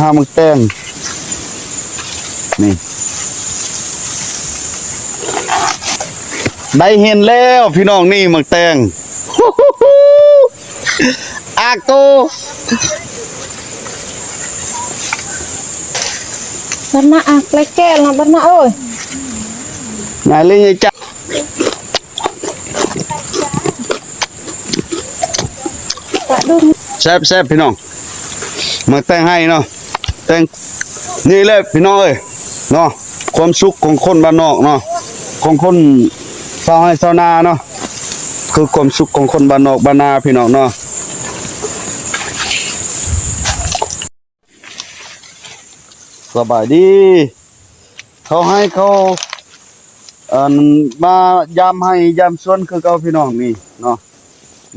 ຫາໝາກແຕງ ນີ້ ໄດ້ເຫັນແລ້ວພີ່ນ້ອງ ນີ້ໝາກແຕງ ອາໂກ ບັດນະ ອາ ແລະແກ້ວນະ ບັດນະເອີຍ ນາຍເລີຍຈ້າ. ປາດຸກ ແຊບໆ ພີ່ນ້ອງ ໝາກແຕງໄຮ່ເນາະ ແຕງ ນີ້ແຫຼະພີ່ນ້ອງເອີຍເນາະ ຄວາມສຸກຂອງຄົນບ້ານນອກເນາະ ຂອງຄົນຊາວໄຮ່ຊາວນາເນາະ ຄືຄວາມສຸກຂອງຄົນບ້ານນອກບ້ານນາພີ່ນ້ອງເນາະ. ສະບາຍດີ ເຂົາໃຫ້ເຂົາ ອັນ ມາຢາມໄຮ່ຢາມສວນຄືເກົ່າພີ່ນ້ອງ ນີ້ເນາະ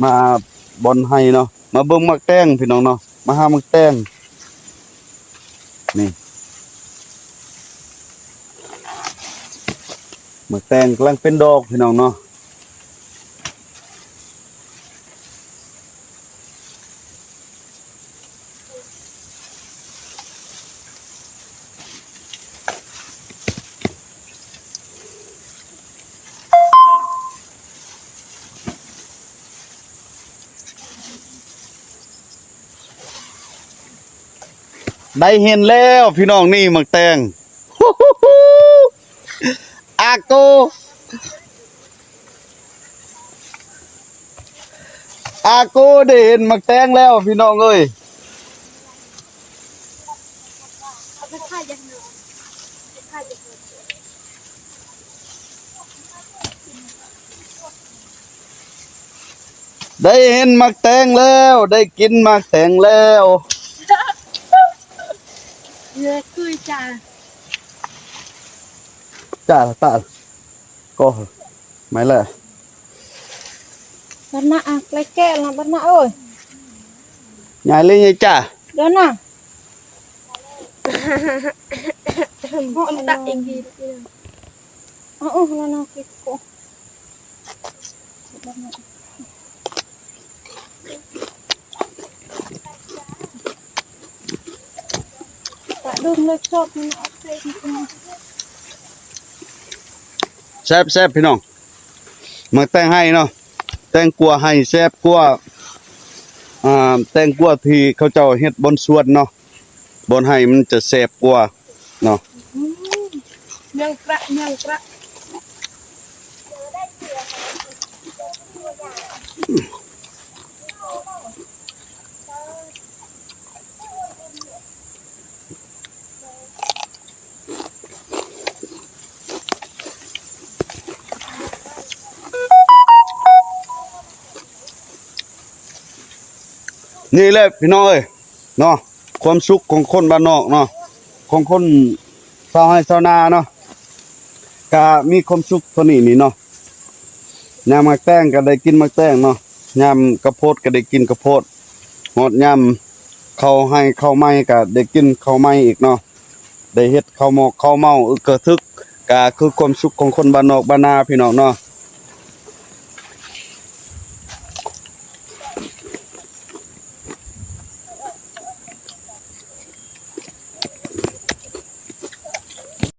ມາບ່ອນໄຮ່ເນາະ ມາເບິ່ງໝາກແຕງພີ່ນ້ອງເນາະ ມາຫາໝາກແຕງ ນີ້ ໝາກແຕງກຳລັງເປັນດອກພີ່ນ້ອງເນາະ. ໄດ້ເຫັນແລ້ວພີ່ນ້ອງ ນີ້ໝາກແຕງ ອາໂກ ອາໂກ ໄດ້ເຫັນໝາກແຕງແລ້ວພີ່ນ້ອງເອີຍ. ໄດ້ເຫັນໝາກແຕງແລ້ວ ໄດ້ກິນໝາກແຕງແລ້ວ ເອີ ຄືຈາ ຈ້າຕາ ກໍ ໄມ້ແຫຼະ ບັດນະ ອາ ແລະແກ້ວນະ ບັດນະເອີຍ ຍາຍເລີຍຍາຍຈ້າ ເດີນນະ ເອົາຕະເອງດີ ເອົາ ເອົາລະນະ ປາດຸກເລີຍຊອບ ແຊບໆ ພີ່ນ້ອງ ໝາກແຕງໄຮ່ເນາະ ແຕງກວາໄຮ່ແຊບກວ່າ ອ່າ ແຕງກວາທີ່ເຂົາເຈົ້າເຮັດບ່ອນສວນເນາະ ບ່ອນໄຮ່ມັນຈະແຊບກວ່າເນາະ ອືມ ຍັງກະ ຍັງກະ. ນີ້ແຫຼະພີ່ນ້ອງເອີຍເນາະ ຄວາມສຸກຂອງຄົນບ້ານນອກເນາະ ຂອງຄົນຊາວໄຮ່ຊາວນາເນາະ ກະມີຄວາມສຸກເທົ່ານີ້ນີ້ເນາະ. ຍາມໝາກແຕງກໍໄດ້ກິນໝາກແຕງເນາະ ຍາມກະໂພດກໍໄດ້ກິນກະໂພດ ຮອດຍາມເຂົ້າໄຮ່ເຂົ້າໄມ້ກໍໄດ້ກິນເຂົ້າໄມ້ອີກເນາະ ໄດ້ເຮັດເຂົ້າໝອກເຂົ້າເມົາ ອຶກກະທຶກ ກະຄືຄວາມສຸກຂອງຄົນບ້ານນອກບ້ານນາພີ່ນ້ອງເນາະ.